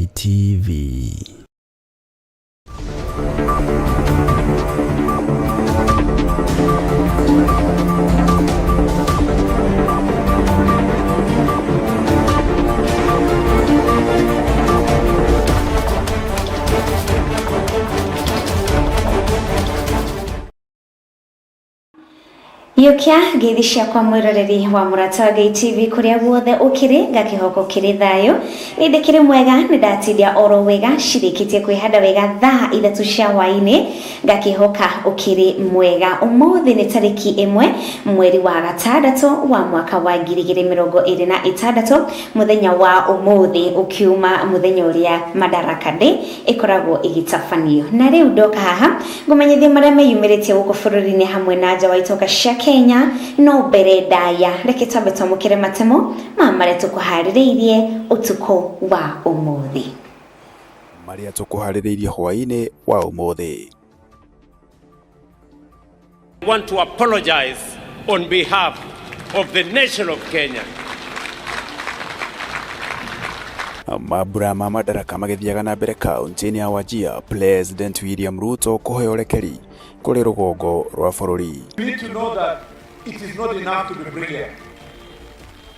Ngai TV. Yũkia ngeithi ciakwa mwĩroreri wa Mũrata wa Ngai TV kũrĩa guothe ũkĩrĩ, ngakĩhoko kĩrĩ thayũ. Nĩ ndĩkĩrĩ mwega, nĩ ndatindia oro wega, cirĩkĩtie kwĩhanda wega thaa 3 cia hwaĩ-inĩ, ngakĩhoka ũkĩrĩ mwega. Ũmũthĩ nĩ tarĩki 1 mweri wa 6 wa mwaka wa 2026, mũthenya wa ũmũthĩ ũkiuma mũthenya ũrĩa Madaraka Day ĩkoragwo ĩgĩtabanio. Na rĩu ndoka haha ngũmenyithie marĩa meyumĩrĩtie gũkũ bũrũri-inĩ hamwe na nja wa itoka cia Kenya, no mbere ndaya reke twambe twamũkĩre matemo ma marĩa tũkũharĩrĩirie ũtukũ wa ũmũthĩ. Marĩa tũkũharĩrĩirie hwaĩ-inĩ wa ũmũthĩ. I want to apologize on behalf of the nation of Kenya. Mambura ma Madaraka magĩthiaga na mbere kaunti-inĩ ya Wajir, President William Ruto kũheo ũrekeri kũrĩ rũgongo rwa bũrũri. You need to know that it is not enough to be brilliant.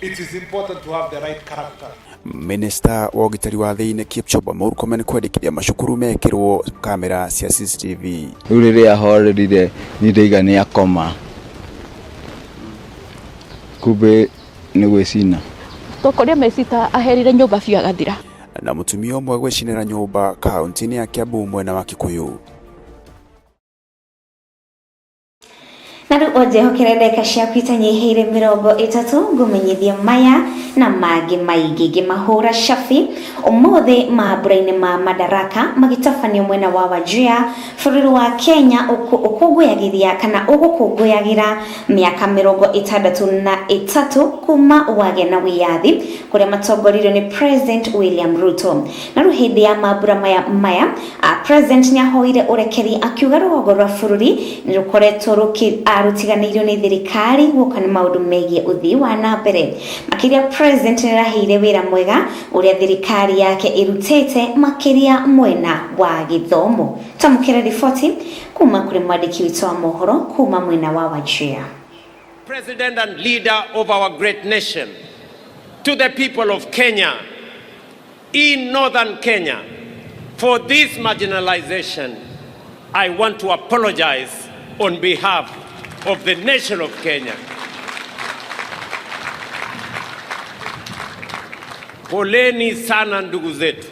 It is important to have the right character. Minista wa ũgitĩri wa thĩinĩ Kipchumba Murkomen kwendekithia macukuru mekĩrwo kamera cia CCTV. Rĩu rĩrĩa ahorerire niĩ ndaiga nĩ akoma, kumbe nĩ gwĩcina. Twakorire Mesita aherire nyũmba biũ agathira. Na mũtumia ũmwe gwĩcinĩra nyũmba kaunti-inĩ ya Kiambu mwena wa Kikuyu. Na rĩu ũnjĩhokere ndagĩka ciaku itanyihĩire 30 ngũmenyithie maya na mangĩ maingĩ ngĩmahũra cabi ũmũthĩ mambura-inĩ ma Madaraka magĩtabanio mwena wa Wajir bũrũri wa Kenya ũkũngũyagĩria kana ũgũkũngũyagĩra mĩaka 63 kuma wagĩa na wĩyathi kũrĩa matongoririo nĩ President William Ruto. Na rĩu hĩndĩ ya mambura maya President nĩ ahoire ũrekeri akiuga rũgongo rwa bũrũri nĩ rũkoretwo rũtiganĩirio nĩ thirikari guoka nĩ maũndũ megiĩ ũthii wa na mbere. Makĩria President nĩ araheire wĩra mwega ũrĩa thirikari yake ĩrutĩte makĩria mwena wa gĩthomo. Twamũkĩra riboti kuma kũrĩ mwandĩki witũ wa mohoro kuma mwena wa Wajir. President and leader of our great nation, to the people of Kenya, in northern Kenya, for this marginalization, I want to apologize on behalf of the nation of Kenya. Poleni sana ndugu zetu.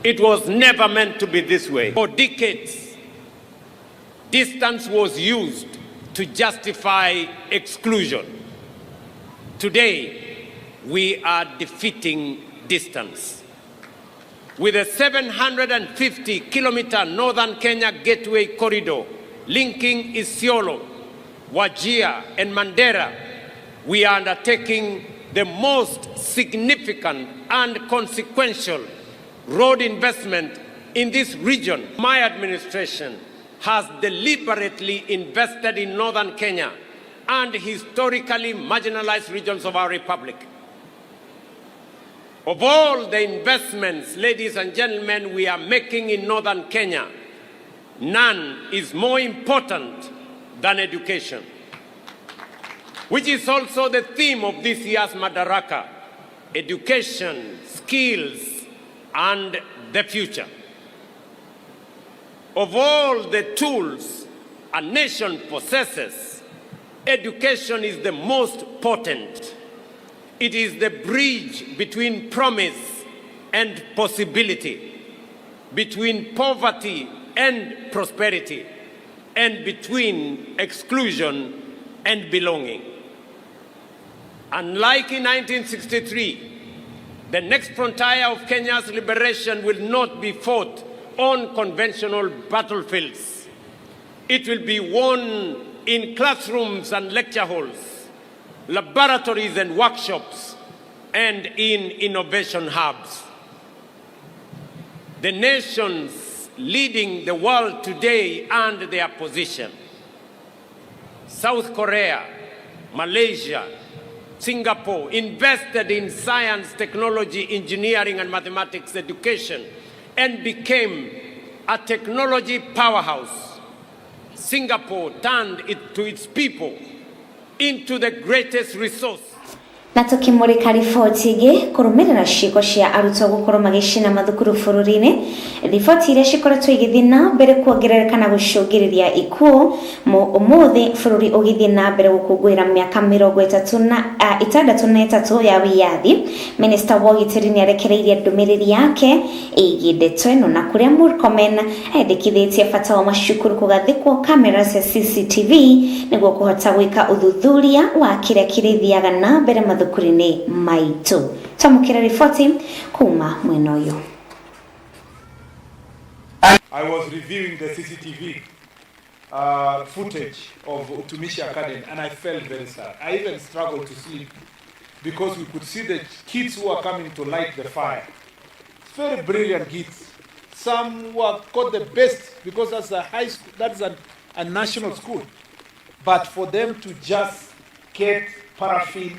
It was never meant to be this way. For decades, distance was used to justify exclusion. Today, we are defeating distance. With a 750-kilometer Northern Kenya Gateway Corridor linking Isiolo, Wajir, and Mandera, we are undertaking the most significant and consequential road investment in this region. My administration has deliberately invested in Northern Kenya and historically marginalized regions of our republic. Of all the investments, ladies and gentlemen, we are making in Northern Kenya, none is more important than education, which is also the theme of this year's Madaraka: education, skills, and the future. Of all the tools a nation possesses, education is the most potent. It is the bridge between promise and possibility, between poverty and prosperity, and between exclusion and belonging. Unlike in 1963, the next frontier of Kenya's liberation will not be fought on conventional battlefields. It will be won in classrooms and lecture halls, laboratories and workshops, and in innovation hubs. The nations leading the world today and their position: South Korea, Malaysia, Singapore invested in science, technology, engineering, and mathematics education and became a technology powerhouse. Singapore turned it to its people into the greatest resource. Na tukimurika riboti ingĩ kũrũmĩrĩra ciĩko cia arutwo gũkorwo magĩcina mathukuru bũrũri-inĩ, riboti iria cikoretwo igĩthiĩ na mbere kuongerereka na gũcũngĩrĩria ikuũ. Ũmũthĩ bũrũri ũgĩthiĩ na mbere gũkũngũĩra mĩaka 63 ya wĩyathi, minista wa ũgitĩri nĩ arekereirie ndũmĩrĩri yake ĩgiĩ ndeto ĩno, na kũrĩa Murkomen endekithĩtie bata wa macukuru kũgathĩkwo kamera cia CCTV nĩguo kũhota gwĩka ũthuthuria wa kĩrĩa kĩrĩthiaga na mbere mathukuru-inĩ maitũ. Twamũkĩra riboti kuma mwena ũyũ. I was reviewing the CCTV footage of Utumishi Academy, and I felt very sad. I even struggled to sleep because we could see the kids who are coming to light the fire. Very brilliant kids. Some who have got the best because that's a high school, that's a national school. But for them to just get paraffin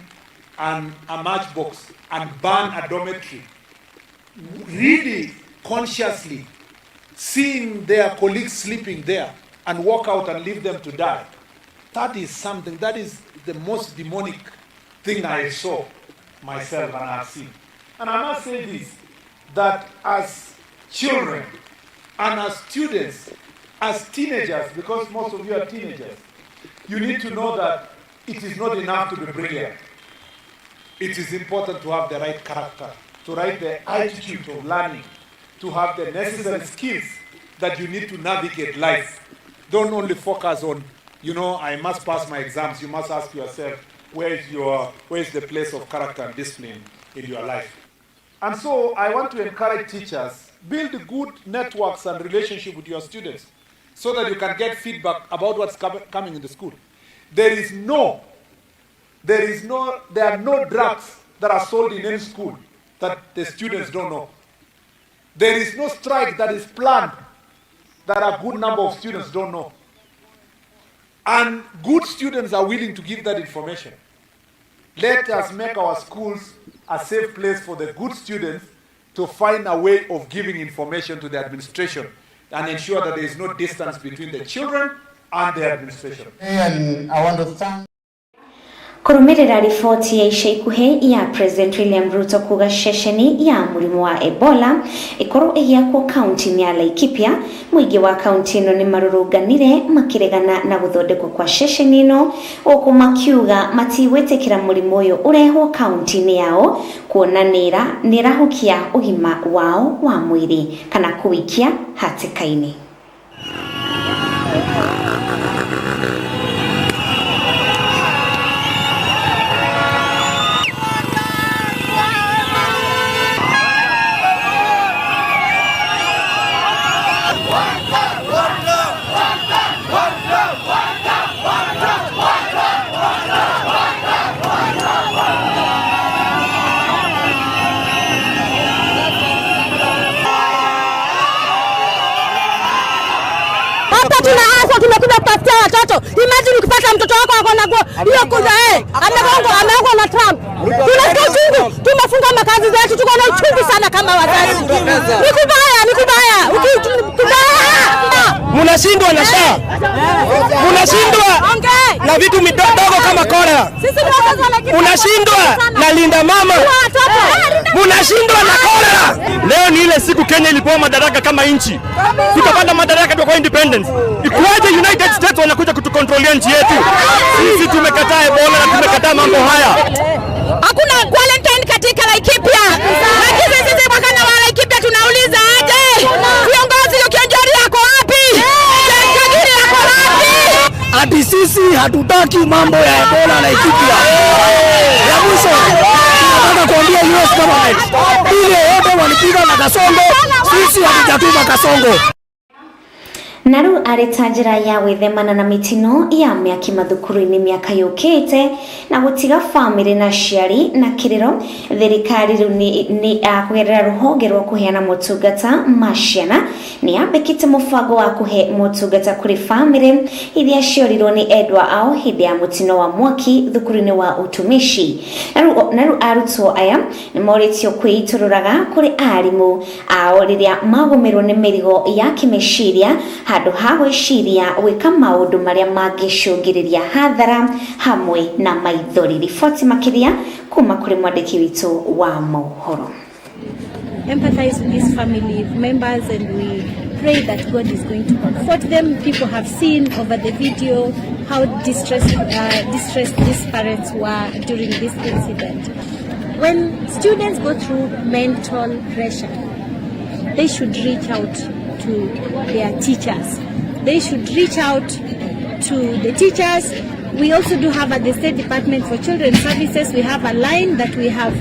and a matchbox and burn a dormitory, really consciously seeing their colleagues sleeping there and walk out and leave them to die, that is something, that is the most demonic thing I saw myself and I've seen. And I must say this, that as children and as students, as teenagers, because most of you are teenagers, you need to know that it is not enough to be brilliant. It is important to have the right character, to write the attitude of learning, to have the necessary skills that you need to navigate life. Don't only focus on, you know, I must pass my exams. You must ask yourself, where is the place of character and discipline in your life? And so I want to encourage teachers, build good networks and relationship with your students so that you can get feedback about what's coming in the school. There are no drugs that are sold in any school that the students don't know. There is no strike that is planned that a good number of students don't know. And good students are willing to give that information. Let us make our schools a safe place for the good students to find a way of giving information to the administration and ensure that there is no distance between the children and the administration. And I want to thank Kũrũmĩrĩra riboti ya ica ikuhĩ ya President William Ruto kuga ceceni ya mũrimũ wa Ebola ĩkorwo ĩgĩakwo kaunti-inĩ ya Laikipia, mũingĩ wa kaunti ĩno nĩ marũrũnganire makĩregana na gũthondekwo kwa ceceni ĩno, gũkũ makiuga matigwĩtĩkĩra mũrimũ ũyũ ũrehwo kaunti-inĩ yao kuona nĩ ĩrahukia ũgima wao wa mwĩrĩ kana kũwikia hatĩka-inĩ. Tumekuja kutafutia watoto. Imagine ukipata mtoto wako ako na hiyo kuja amegongwa na Trump. Tunasikia uchungu, tumefunga makazi zetu, tuko na uchungu sana kama wazazi. Ni kubaya, ni kubaya. Kubaya. Mnashindwa na SHA. Mnashindwa na vitu midogo kama cholera. Mnashindwa na Linda Mama. Mnashindwa na cholera. Leo ni ile siku Kenya ilipewa madaraka kama nchi. Tukapata madaraka kwa independence. Ikuaje United States wanakuja kutukontrolia nchi yetu? Sisi tumekataa Ebola na tumekataa mambo haya. Hakuna quarantine katika Laikipia. Lakini sisi wakana wa Laikipia tunauliza aje? Viongozi Kionjori yako wapi? Kagiri yako wapi? Ati sisi hatutaki mambo ya Ebola Laikipia. Ya mwisho tunataka kuambia US government, ile yote walipiga na Kasongo, sisi hatujatuma Kasongo. Na rĩu arĩ ta njĩra ya gwĩthemana na mĩtino ya mĩaki mathukuru-inĩ mĩaka yũkĩte na gũtiga bamĩrĩ na aciari na kĩrĩro, thirikari rĩu nĩ kũgerera rũhonge rwa kũheana motungata ma ciana nĩ yambĩkĩte mũbango wa kũhe motungata kũrĩ bamĩrĩ iria ciorirwo nĩ endwa ao hĩndĩ ya mũtino wa mwaki thukuru-inĩ wa utumishi. Na rĩu arutwo aya nĩ morĩtio kwĩitũrũraga kũrĩ arimũ ao rĩrĩa magũmĩrwo nĩ mĩrigo ya kĩmeciria handũ ha gwĩciria gwĩka maũndũ marĩa mangĩcũngĩrĩria hathara hamwe na maithori. Riboti makĩria kuma kũrĩ mwandĩki witũ wa mohoro. Empathize with these family members, and we pray that God is going to comfort them. People have seen over the video how distressed these parents were during this incident. When students go through mental pressure, they should reach out to their teachers. They should reach out to the teachers. We also do have at the State Department for Children's Services, we have a line that we have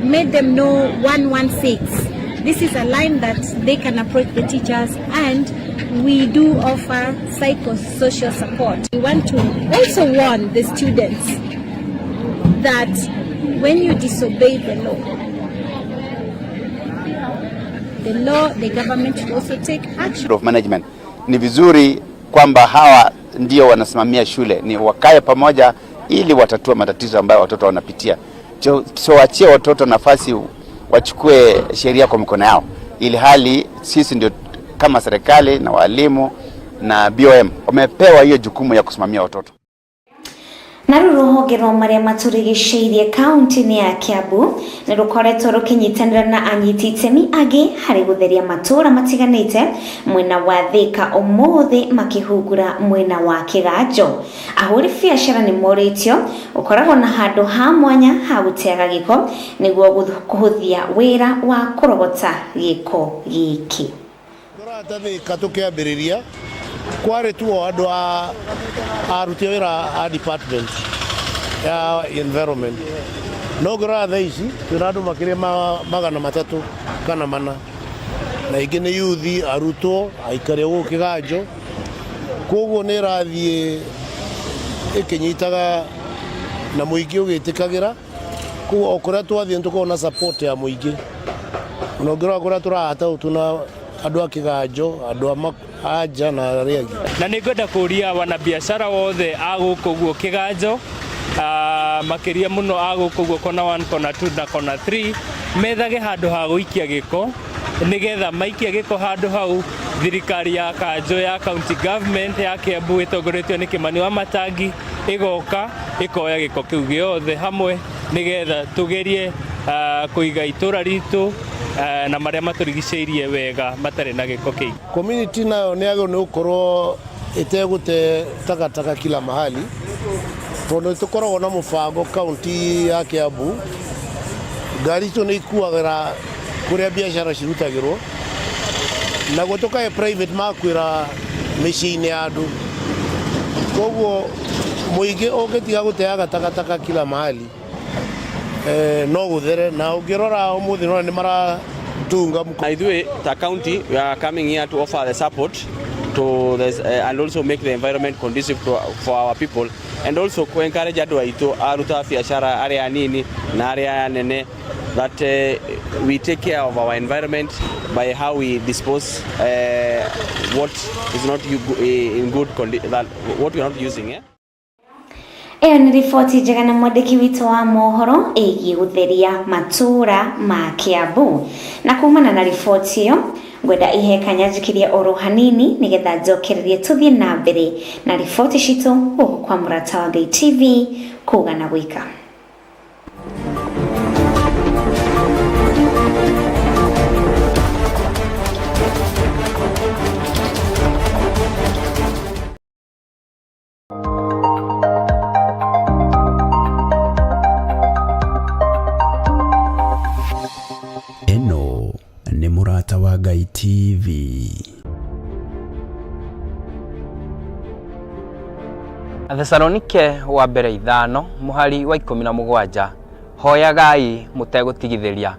made them know, 116. This is a line that they can approach the teachers, and we do offer psychosocial support. We want to also warn the students that when you disobey the law, the government will also take action. Of management. Ni vizuri kwamba hawa ndio wanasimamia shule, ni wakae pamoja ili watatue matatizo ambayo watoto wanapitia. So wachie watoto nafasi wachukue sheria kwa mikono yao, ili hali sisi ndio kama serikali na walimu na BOM wamepewa hiyo jukumu ya kusimamia watoto. Na rĩu rũhonge rwa marĩa matũrigicĩirie kaunti-inĩ ya Kiambu nĩ rũkoretwo rũkĩnyitanĩra na anyiti itemi angĩ harĩ gũtheria matũũra matiganĩte mwena wa Thika, ũmũthĩ makĩhungura mwena wa Kĩganjo. Ahũri biacara nĩ morĩtio gũkoragwo na handũ ha mwanya ha gũteaga gĩko nĩguo kũhũthia wĩra wa kũrogota gĩko gĩkĩ. Tũrata Thika tũkĩambĩrĩria kwarĩ tu o andũ a aruti a wĩra a department ya environment, no ngĩrora thaa ici twĩna andũ makĩria ma 300 kana 400, na ingĩ nĩ yuthi, arutwo, aikari a gũkũ Kĩganjo. Koguo nĩ ĩrathiĩ ĩkĩnyitaga na mũingĩ ũgĩtĩkagĩra. Koguo o kũrĩa twathiĩ nĩ tũkoragwo na support ya mũingĩ. Ona ũngĩrora kũrĩa tũrahata tuna andũ a Kĩganjo, andũ a nja na arĩa angĩ. Na nĩ ngwenda kũria wanabiacara wothe a gũkũ guo Kĩganjo, makĩria mũno a gũkũ guo kona 1, kona 2 na kona 3, methage handũ ha gũikia gĩko, nĩgetha maikia gĩko handũ hau, thirikari ya kanjũ ya county government ya Kiambu ĩtongoretio nĩ Kimani wa Matangi ĩgoka ĩkoya gĩko kĩu gĩothe hamwe, nĩgetha tũgerie kũiga itũra ritũ na marĩa matũrigicĩirie wega matarĩ na gĩko kĩingĩ. Community nayo nĩ yagĩrĩirwo nĩ gũkorwo ĩtegũte takataka kila mahali, tondũ nĩ tũkoragwo na mũbango kaunti ya Kiambu, ngari icio nĩ ikuagĩra kũrĩa biacara cirutagĩrwo, naguo tũkahe private makwĩra mĩciĩ-inĩ ya andũ. Koguo mũingĩ ũngĩtiga gũteaga takataka kila mahali, no gũthere. Na ũngĩrora ũmũthĩ nona nĩ maratunga. Na ithuĩ ta county, we are coming here to offer the support to this, and also make the environment conducive for our people, and also ku encourage andũ aitũ aruta biacara arĩa anini na arĩa anene that we take care of our environment by how we dispose what is not in good that what we are not using, eh? Ĩyo nĩ riboti njega na mwandĩki witũ wa mohoro ĩgiĩ gũtheria matũũra ma Kiambu. Na kumana na riboti ĩyo, ngwenda ihe kanya njikirie oro hanini nĩgetha njokererie tũthiĩ na mbere na riboti citũ gũkũ kwa Mũrata wa Ngai TV, kuga na gwĩka. Ĩno nĩ Mũrata wa Ngai TV. Athesalonike wa mbere 5 mũhari wa 17: hoyagai mũtegũtigithĩria,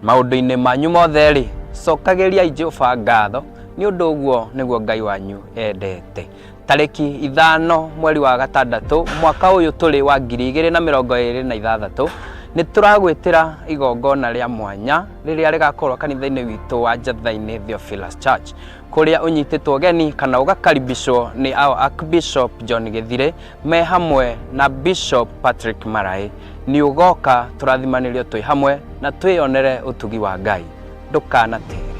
maũndũ-inĩ manyu mothe-rĩ, cokagĩriai Jehova ngatho, Nĩ ũndũ ũguo nĩguo Ngai wanyu endete. Tarĩki 5 mweri wa 6 mwaka ũyũ tũrĩ wa 2026 nĩ tũragwĩtĩra igongona rĩa mwanya rĩrĩa rĩgakorwo kanitha-inĩ witũ wa Njatha-inĩ Theophilus Church, kũrĩa ũnyitĩtwo ũgeni kana ũgakaribishwo nĩ our Archbishop John Gĩthire me hamwe na Bishop Patrick Maraĩ. Nĩ ũgoka tũrathimanĩrio twĩ hamwe na twĩyonere ũtugi wa Ngai. Ndũkanatere.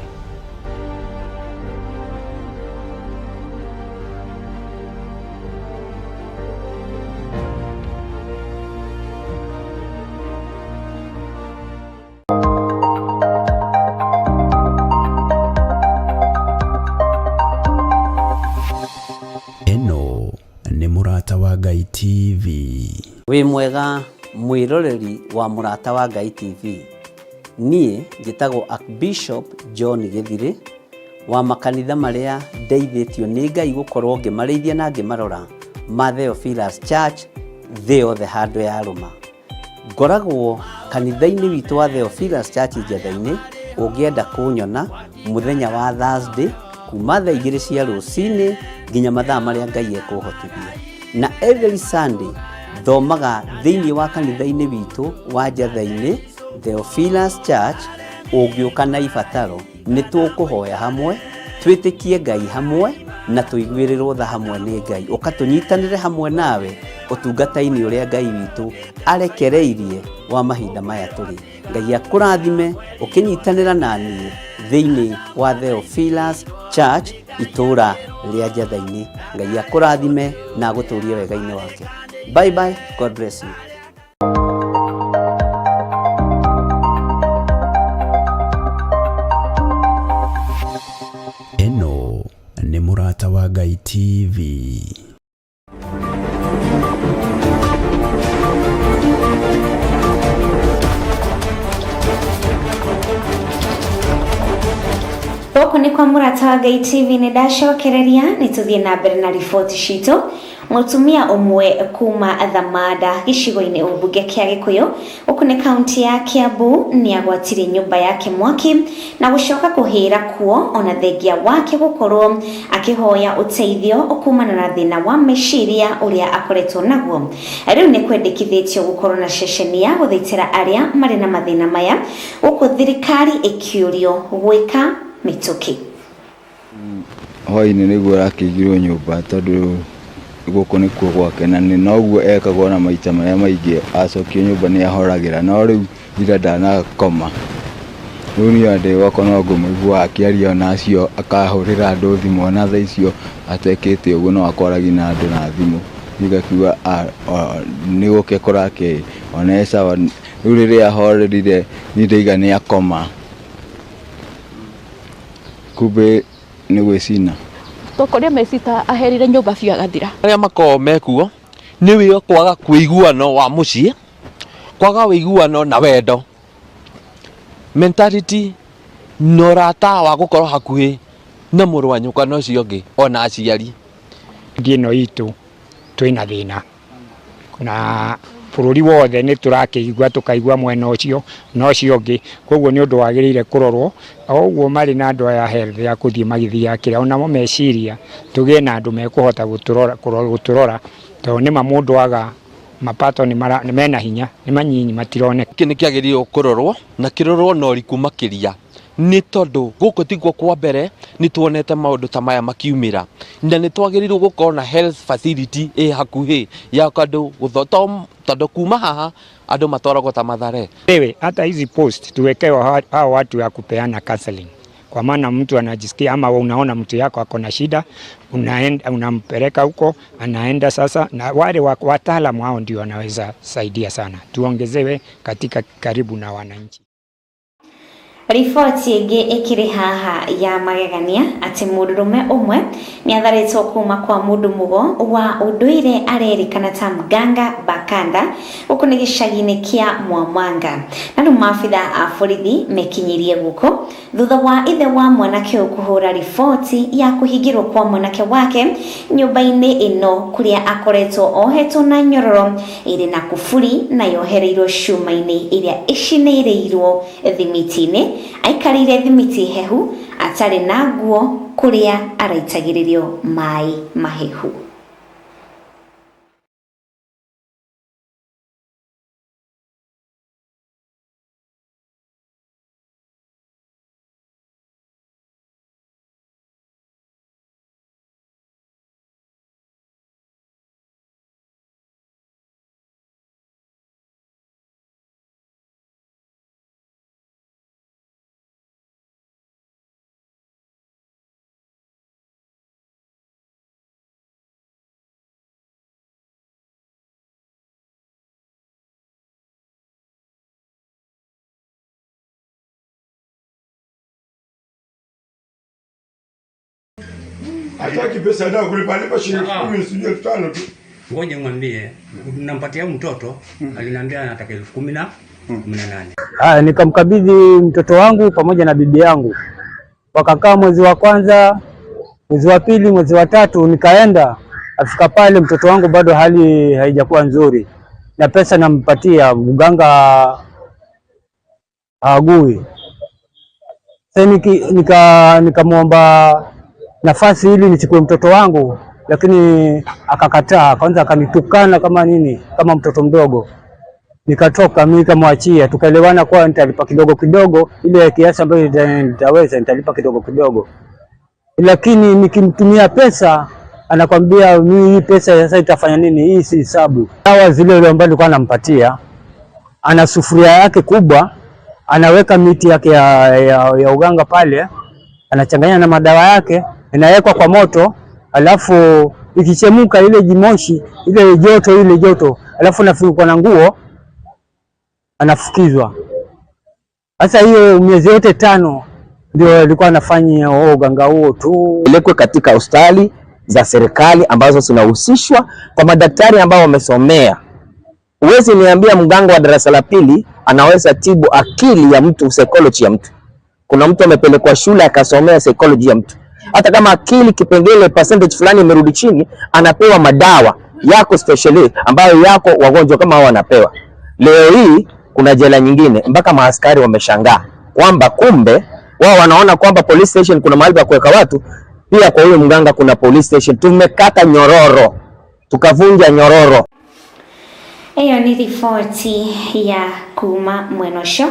Ĩno nĩ Mũrata wa Ngai TV. Wĩ mwega mwĩroreri wa Mũrata wa Ngai TV. Niĩ njĩtagwo Archbishop John Gĩthirĩ wa makanitha marĩa ndeithĩtio nĩ Ngai gũkorwo ngĩmarĩithia na ngĩmarora ma Theophilus Church thĩ yothe handũ ya rũma. Ngoragwo kanitha-inĩ witũ wa Theophilus Church Njatha-inĩ, ũngĩenda kũnyona mũthenya wa Thursday kuma thaa 2 cia rũcinĩ nginya mathaa marĩa Ngai ekũhotithia. Na every Sunday thomaga thĩinĩ wa kanitha-inĩ witũ wa Njatha-inĩ Theophilus Church. Ũngĩũka na ibataro nĩ tũkũhoya hamwe, twĩtĩkie Ngai hamwe na tũiguĩrĩrwo tha hamwe nĩ Ngai. Ũka tũnyitanĩre hamwe nawe ũtungata-inĩ ũrĩa Ngai witũ arekereirie wa mahinda maya tũrĩ. Ngai akũrathime ũkĩnyitanĩra na niĩ thĩinĩ wa Theophilus Church itũũra rĩa Njatha-inĩ. Ngai akũrathime na agũtũrie wega-inĩ wake. Bye bye, God bless you. Ĩno nĩ Mũrata wa Ngai TV. Gũkũ nĩ kwa Mũrata wa Ngai TV, nĩ ndacokereria nĩ tũthiĩ na mbere na riboti citũ. Mũtumia ũmwe kuma Thamanda gĩcigo-inĩ ũmbunge kĩa Gĩkũyũ gũkũ nĩ kaunti ya Kiambu nĩ agwatirie nyũmba yake mwaki na gũcoka kũhĩra kuo, ona thengia wake gũkorwo akĩhoya ũteithio kumana na thĩna wa meciria ũrĩa akoretwo naguo. Rĩu nĩ kwendekithĩtio gũkorwo na ceceni ya gũthaitĩra arĩa marĩ na mathĩna maya, gũkũ thirikari ĩkĩũrio gwĩka mĩtũkĩ. Hwaĩ-inĩ nĩguo arakĩigirwo nyũmba, tondũ gũkũ nĩkuo gwake, na nĩ noguo ekagwo na maita marĩa maingĩ acokio nyũmba nĩ ahoragĩra, no rĩu ira ndanakoma. Rĩu niĩ ndĩ gwakwa no ngũmũigua akĩaria ona acio akahũrĩra andũ thimũ, ona thaa icio atekĩte ũguo no akwaragia na andũ na thimũ. Niĩ ngakiuga nĩ gũke kũrake ona e sawa. Rĩu rĩrĩa ahorerire niĩ ndaiga nĩ akoma, kumbe nĩ gwĩcina. Tokorĩa mecita aherire nyũmba biũ agathira. Arĩa makoragwo mekuo nĩ wĩo kwaga kũiguano wa mũciĩ, kwaga ũiguano na wendo, mentality na ũrata wa gũkorwo hakuhĩ na mũrũ wa nyũkwa na ũcio ũngĩ ona aciari. Ndi ĩno itũ twĩna thĩna na bũrũri wothe, nĩ tũrakĩigua tũkaigua mwena ũcio na ũcio ũngĩ, koguo nĩ ũndũ wagĩrĩire kũrorwo o ũguo marĩ na andũ aya health ya kũthiĩ magĩthiaga kĩrĩa onamo meciria, tũgĩe na andũ mekũhota gũtũrora, tondũ nĩma mũndũ aga mapato nĩ mena hinya, nĩ manyinyi, matironeka. Gĩkĩ nĩ kĩagĩrĩirwo kũrorwo na kĩrorwo na ũriku makĩria, nĩ tondũ gũkũ tiguo kwa mbere nĩ tuonete maũndũ ta maya makiumĩra, na nĩ twagĩrĩirwo gũkorwo na health facility ĩ hakuhĩ ya andũ gũtho tondũ kuma haha andũ matwaragwo ta Mathare. Ewe, hata hizi post tuwekewe hao watu ya kupeana counseling, kwa maana mtu anajisikia ama unaona mtu yako ako na shida, unaenda unampeleka huko, anaenda sasa, na wale wataalamu hao ndio wanaweza saidia sana, tuongezewe katika karibu na wananchi. Riboti ĩngĩ ĩkĩrĩ haha ya magegania atĩ mũndũrũme ũmwe nĩ atharĩtwo kuma kwa mũndũ mũgo wa ũndũire arerĩkana ta Mganga Bakanda gũkũ nĩ gĩcagi-inĩ kĩa Mwamwanga, na rĩu maabitha a borithi mekinyirie gũkũ thutha wa ithe wa mwanake ũyũ kũhũra riboti ya kũhingĩrwo kwa mwanake wake nyũmba-inĩ ĩno kũrĩa akoretwo ohetwo na nyororo ĩrĩ na kuburi na yohereirwo cuma-inĩ ĩrĩa ĩcinĩrĩirwo thimiti-inĩ. Aikarĩire thimiti hehu Atarĩ na nguo kũrĩa araitagĩrĩrio maĩ mahehu. Hataki pesa nao kulipa lipa shilingi 10,000 sijui 5,000 tu. Ngoja mwambie nampatia mtoto, aliniambia anataka 18,000. Haya, nikamkabidhi mtoto wangu pamoja na bibi yangu. Wakakaa mwezi wa kwanza, mwezi wa pili, mwezi wa tatu, nikaenda. Afika pale mtoto wangu bado hali haijakuwa nzuri, na pesa nampatia mganga haagui. Sasa nikamwomba nafasi ili nichukue mtoto wangu, lakini akakataa. Kwanza akanitukana kama nini, kama mtoto mdogo. Nikatoka mimi nikamwachia, tukaelewana kwa nitalipa kidogo kidogo, ile kiasi ambayo nitaweza nitalipa kidogo kidogo. Lakini nikimtumia pesa anakwambia mimi hii pesa sasa itafanya nini, hii si hesabu. Dawa zile ile ambazo nilikuwa nampatia, ana sufuria yake kubwa, anaweka miti yake ya uganga pale, anachanganya na madawa yake, inawekwa kwa moto, alafu ikichemuka ile jimoshi, ile joto, alafu nafunikwa na nguo, anafukizwa. Sasa hiyo miezi yote 5 ndio alikuwa anafanya uganga huo tu. Pelekwe katika hospitali za serikali ambazo zinahusishwa kwa madaktari ambao wamesomea. Huwezi niambia mganga wa darasa la pili anaweza tibu akili ya mtu, psychology ya mtu. Kuna mtu amepelekwa shule akasomea psychology ya mtu. Hata kama akili kipengele percentage fulani imerudi chini, anapewa madawa yako specially ambayo yako wagonjwa kama hao wanapewa. Leo hii kuna jela nyingine mpaka maaskari wameshangaa kwamba kumbe wao wanaona kwamba police station kuna mahali pa kuweka watu, pia kwa huyo mganga kuna police station. Tumekata nyororo, tukavunja nyororo. Iyo ni riboti ya kuma mwena ũcio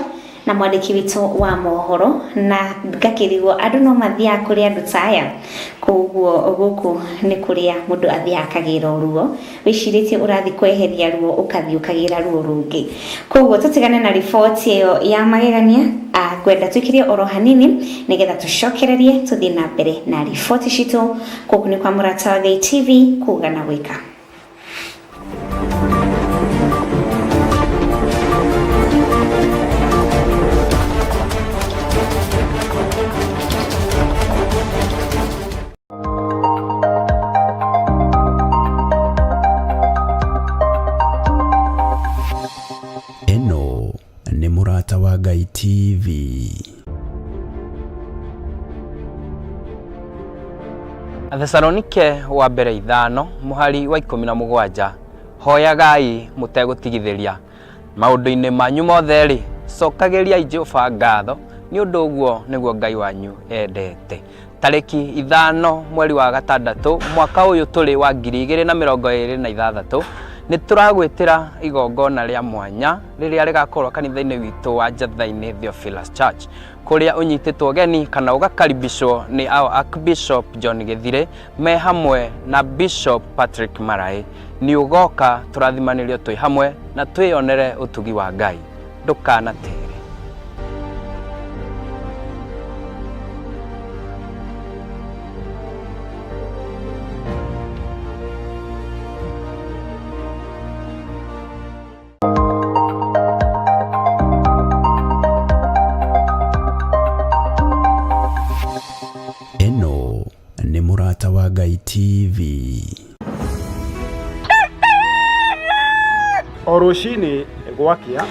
na mwandĩki witũ wa mohoro, na ngakĩrigwo andũ no mathiaga kũrĩ andũ ta aya. Koguo gũkũ nĩ kũrĩa mũndũ athiaga akagĩra ruo, wĩcirĩtie ũrathiĩ kweheria ruo ũkathiĩ ũkagĩra ruo rũngĩ. Koguo tũtigane na riboti ĩyo ya magegania, ngwenda tũikirie oro hanini nĩgetha tũcokererie tũthiĩ na mbere na riboti citũ. Gũkũ nĩ kwa Mũrata wa Ngai TV, kuga na gwĩka. Ĩno nĩ Mũrata wa Ngai TV. Athesalonike wa mbere 5 mũhari wa 17, hoyagai mũtegũtigithĩria maũndũ-inĩ manyu mothe rĩ, cokagĩriai Jehova ngatho, nĩ ũndũ ũguo nĩguo Ngai wanyu endete. Tarĩki 5 mweri wa 6 mwaka ũyũ tũrĩ wa 2026, nĩ tũragwĩtĩra igongona rĩa mwanya rĩrĩa rĩgakorwo kanitha-inĩ witũ wa Njatha-inĩ Theophilus Church, kũrĩa ũnyitĩtwo ũgeni kana ũgakaribishwo nĩ our Archbishop John Gĩthire me hamwe na Bishop Patrick Maraĩ. Nĩ ũgoka tũrathimanĩrio twĩ hamwe na twĩyonere ũtugi wa Ngai. Ndũkanatere. Ĩno nĩ Mũrata wa Ngai TV. O rũcinĩ gwakĩa,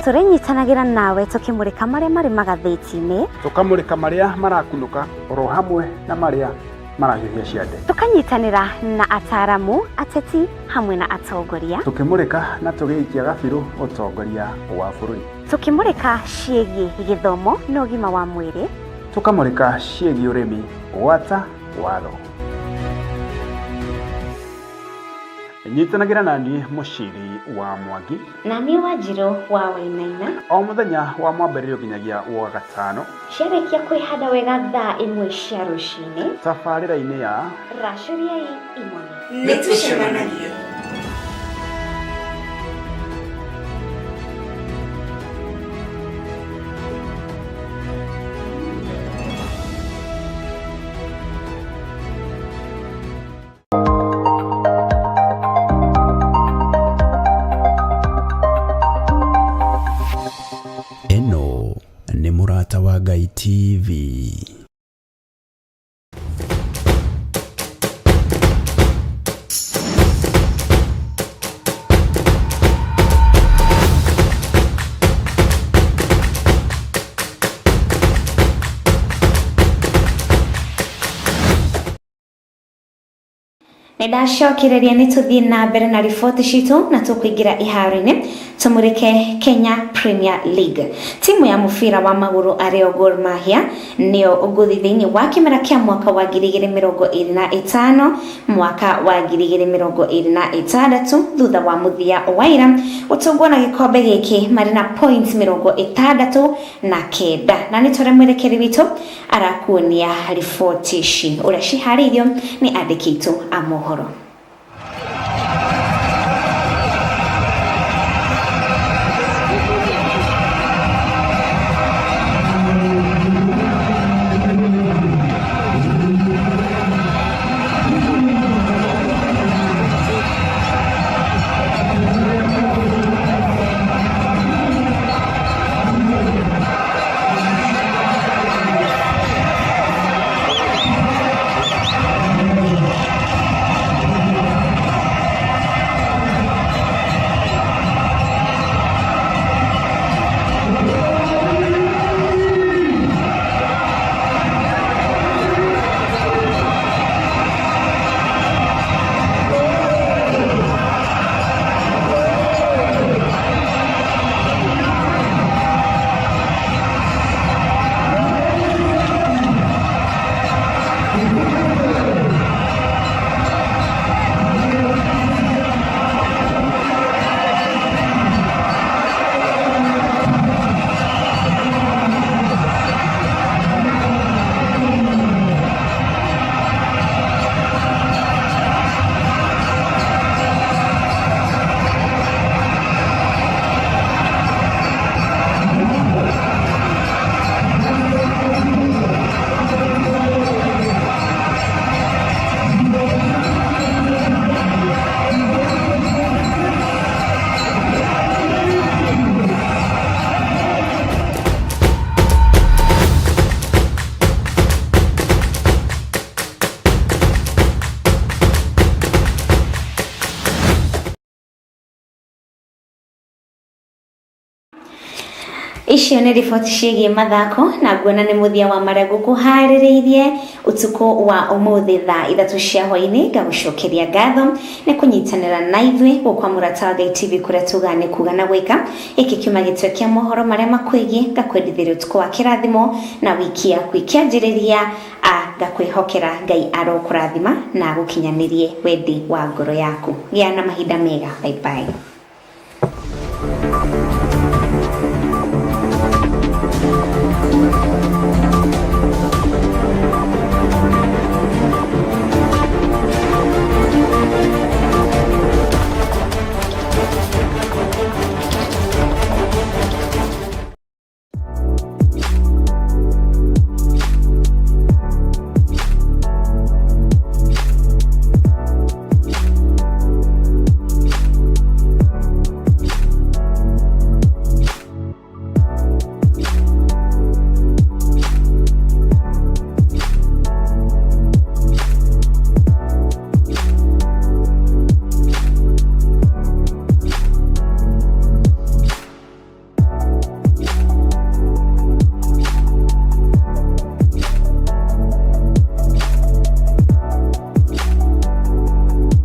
Tũrĩnyitanagĩra nawe tũkĩmũrĩka marĩa marĩ magathĩti-inĩ, Tũkamũrĩka marĩa marakunũka oro hamwe na marĩa marahiũhia ciande. Tũkanyitanĩra na ataaramu, ateti hamwe na atongoria, Tũkĩmũrĩka na tũgĩikia gabirũ ũtongoria wa bũrũri. Tũkĩmũrĩka ciĩgiĩ gĩthomo na ũgima wa mwĩrĩ, Tũkamũrĩka ciĩgiĩ ũrĩmi gwata watho. Nyitanagĩra na niĩ Mũciri wa Mwangi na niĩ Wanjirũ wa Wainaina, o mũthenya wa mwambĩrĩrio nginyagia wa gatano, ciarĩkia kwĩhanda wega thaa 1 cia rũcinĩ, tabarĩra-inĩ ya racũriai imone. Nĩ tũcemanagie. Ĩno nĩ Mũrata wa Ngai TV. Nĩ ndacokereria, nĩ tũthiĩ na mbere na riboti citũ na tũkũingĩra iharo-inĩ tũmũrĩke Kenya Premier League. Timu ya mũbira wa magũrũ arĩo Gor Mahia nĩo ngũthi thĩinĩ wa kĩmera kĩa mwaka wa 2025 mwaka wa 2026, thutha wa mũthia wa ira gũtũngwo na gĩkombe gĩkĩ marĩ na points 69, na nĩ tũrĩa mwerekeri witũ arakuonia riboti ici ũrĩa ciharĩirio nĩ andĩki aitũ a mohoro. Icio nĩ riboti ciĩgiĩ mathako, na nguona nĩ mũthia wa marĩa ngũkũharĩrĩirie ũtukũ wa ũmũthĩ thaa 3 cia hwaĩ-inĩ. Ngagũcokeria ngatho nĩ kũnyitanĩra na ithuĩ gũkwa Mũrata wa Ngai TV, kũrĩa tugaga nĩ kuga na gwĩka. Gĩkĩ kiuma gĩtwe kĩa mohoro marĩa makwĩgiĩ. Ngakwendithĩria ũtukũ wa kĩrathimo na wiki yaku ĩkĩanjĩrĩria, a ngakwĩhokera Ngai arokũrathima na agũkinyanĩrie wendi wa ngoro yaku. Gĩa na mahinda mega, bye bye.